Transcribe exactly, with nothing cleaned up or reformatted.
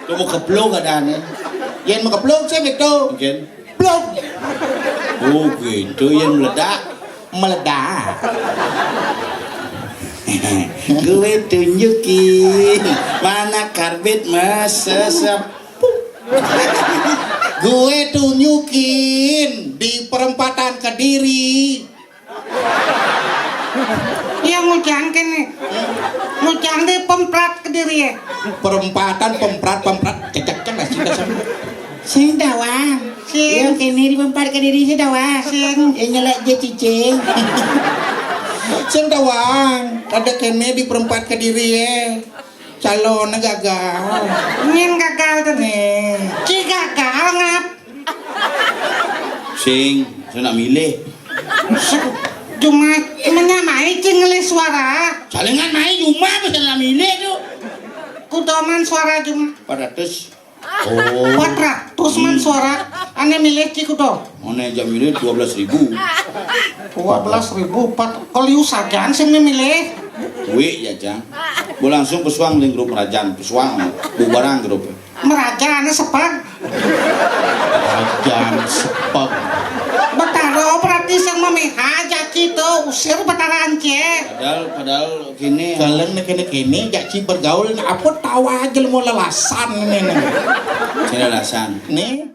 Tuh mau keplung keadaannya. Yén mau keplung sih gitu. Mungkin. Plung. Oh gitu, yén meledak. Meledak. Gue tunjukin mana karbit mesesep. Gue tunjukin di perempatan Kediri. Iya, ngujang kéné. Ngujang di pemprat Kediri ya. Perempatan, pemprat, pemprat, cecek cek nggak sih dasar. Sing tawang. Sing. Yang kéné di pemprat Kediri sing tawang. Sing. Yang nyelak dia cicing. Sing tawang. Ada kéné di perempat Kediri ya. Calonnya gagal. Nyén gagal tuh. Nih. Ci gagal ngap. Sing, saya nak milih. Cuma menyamai cing ngelih suara. Salingan main cuma apa saya nak milih tuh. Kudoman suara cuma. Empat ratus. Oh. Empat ratus man suara. Ané milih ci kudo. Mana aja milih dua belas ribu. Dua belas ribu empat keliu sajan sing milih. Duit ya, Jang. Bu langsung pesuang di grup Merajan, pesuang. Bu barang grup. Merajan sepag. Merajan sepag. Betaro berarti sing memeha jaki tuh usir Betara Ance. Padahal padahal gini. Kalau kéné kéné jaki bergaul apa tawa aja mau lelasan ini. Saya lelasan. Nih.